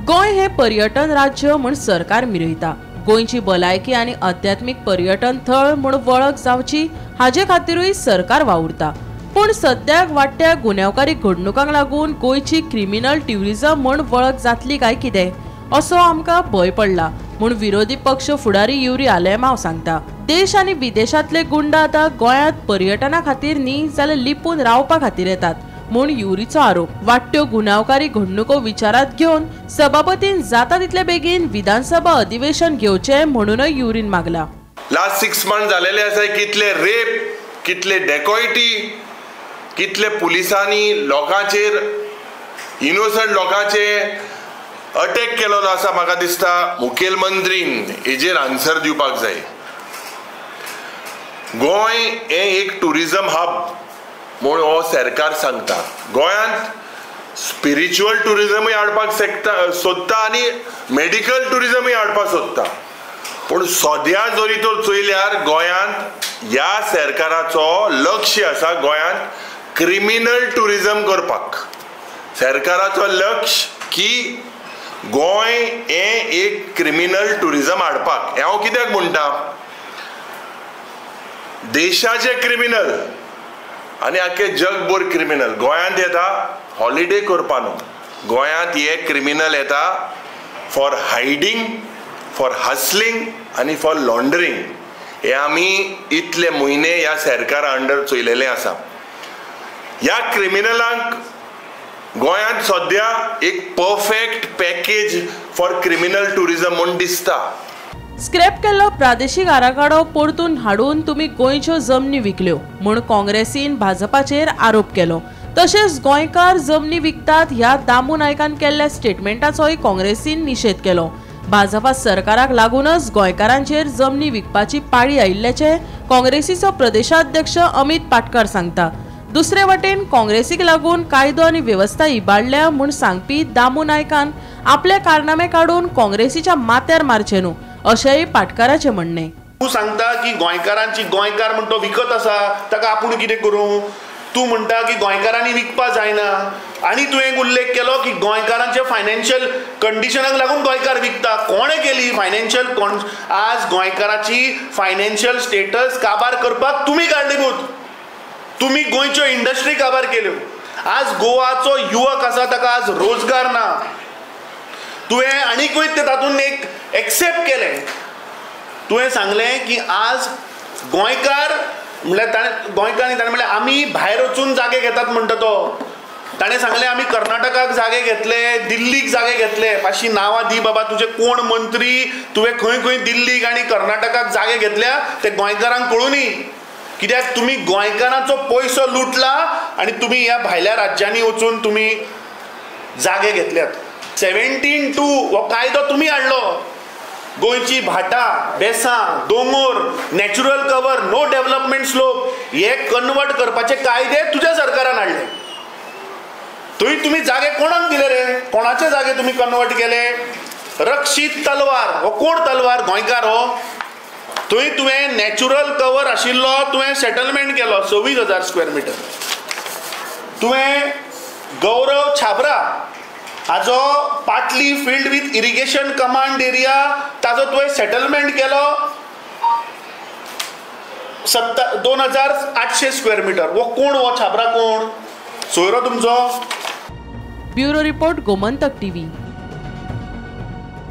गोंय हे पर्यटन राज्य म्हूण सरकार मिरयता. गोंयची भलायकी आनी आध्यात्मीक पर्यटन थळ म्हूण वळख जावची हाजे खातीरूय सरकार वावुरता. पूण सद्याक वाडट्या गुन्यांवकारी घडणुकांक लागून गोंयची क्रिमिनल ट्युरिझम म्हूण वळख जातली काय कितें असो आमकां भंय पडला म्हूण विरोधी पक्ष फुडारी युरी आलेमाव सांगता. देश आनी विदेशांतले गुंड आतां गोंयांत पर्यटना खातीर न्ही जाल्यार लिपून रावपा खातीर येतात म्हूण युरीचो आरोप. वाडट्यो गुन्यांवकारी घडणुको विचारांत घेवन सभापतीन जाता तितले बेगीन विधानसभा अधिवेशन घेवचें म्हणूनय युरीन मागला. लास्ट 6 मंथ जालेले आसा, कितले रेप, कितले डेकॉयटी, कितले पुलिसांनी लोकांचेर, इनोसंट लोकांचे अटॅक केलेलो आसा. म्हाका दिसता मुखेलमंत्रीन हेजेर आन्सर दिवपाक जाय. गोंय हें एक ट्युरिजम हब म्हूण हो सरकार सांगता. गोंयांत स्पिरिच्युअल ट्युरिजमूय हाडपाक शकता सोदता आनी मेडिकल ट्युरिजमूय हाडपाक सोदता. पूण सद्या जरी तर चोयल्यार गोंयांत ह्या सरकाराचो लक्ष आसा गोंयांत क्रिमिनल ट्युरिजम करपाक. सरकाराचो लक्ष की गोंय हें एक क्रिमिनल ट्युरिजम हाडपाक. हें हांव कित्याक म्हणटा, देशाचे क्रिमिनल आनी आख्खे जगभर क्रिमिनल गोंयांत येता हॉलिडे करपा न्हू. गोंयांत हे क्रिमिनल येता फॉर हायडींग, फॉर हसलिंग आनी फॉर लॉन्ड्रींग. हे आमी इतले म्हयने ह्या सरकारा अंडर चोयलेलें आसा. ह्या क्रिमिनलांक गोंयांत सद्या एक perfect package for criminal tourism म्हूण दिसता. स्क्रॅप केल्लो प्रादेशीक आराखडो परतून हाडून तुमी गोंयच्यो जमनी विकल्यो म्हूण काँग्रेसीन भाजपाचेर आरोप केलो. तशेंच गोंयकार जमनी विकतात ह्या दामू नायकान केल्ल्या स्टेटमेंटाचोय काँग्रेसीन निशेध केलो. भाजपा सरकाराक लागूनच गोंयकारांचेर जमनी विकपाची पाळी आयिल्ल्याचें काँग्रेसीचो प्रदेशाध्यक्ष अमित पाटकार सांगता. दुसरे वटेन काँग्रेसीक लागून कायदो आनी वेवस्था इबाडल्या म्हूण सांगपी दामू नायकान आपले कारनामे काडून काँग्रेसीच्या माथ्यार मारचें न्हू अशेंय पाटकाराचें म्हणणें. तूं सांगता की गोंयकारांची, गोंयकार म्हण तो विकत आसा, ताका आपूण कितें करूं? तूं म्हणटा की गोंयकारांनी विकपा जायना आनी तुवें उल्लेख केलो की गोंयकारांच्या फायनान्शियल कंडिशनाक लागून गोंयकार विकता. कोणें केली फायनान्शियल? आज गोंयकाराची फायनान्शियल स्टेटस काबार करपाक तुमी कारणीभूत. तुमी गोंयच्यो इंडस्ट्री काबार केल्यो. आज गोवाचो युवक आसा ताका आज रोजगार ना. तुवें आनीकूय ते तातूंत एक एक्सेप्ट केलें. तुवें सांगलें की आज गोंयकार म्हणल्यार ताणें गोंयकारांनी ताणें म्हणलें आमी भायर वचून जागे घेतात म्हणटा तो. ताणें सांगलें आमी कर्नाटकाक जागे घेतले, दिल्लीक जागे घेतले. मातशी नांवां दी बाबा, तुजे कोण मंत्री, तुवें खंय खंय दिल्लीक आनी कर्नाटकाक जागे घेतल्या ते गोंयकारांक कळुनी. कित्याक तुमी गोंयकारांचो पयसो लुटला आनी तुमी ह्या भायल्या राज्यांनी वचून तुमी जागे घेतल्यात. 17(2 हो कायदो तुमी हाडलो. गोंयची भाटां बेसां दोंगोर, natural cover, no development slope हे कन्वर्ट करपाचे कायदे तुज्या सरकारान हाडले. थंय तुमी जागे कोणाक दिले रे? कोणाचे जागे तुमी कन्वर्ट केले? रक्षीत तलवार हो कोण तलवार? गोंयकार हो. थंय तुवें नॅचरल कवर आशिल्लो तुवें सेटलमेंट केलो 26,000 स्क्वेअर मिटर. तुवें गौरव छाबरा हाजो Patli field with irrigation command area ताजो तुवें सेटलमेंट केलो 2,800 स्क्वेअर मिटर. हो कोण हो छाबरा कोण? सोयरो तुमचो. Bureau report, Gomantak TV.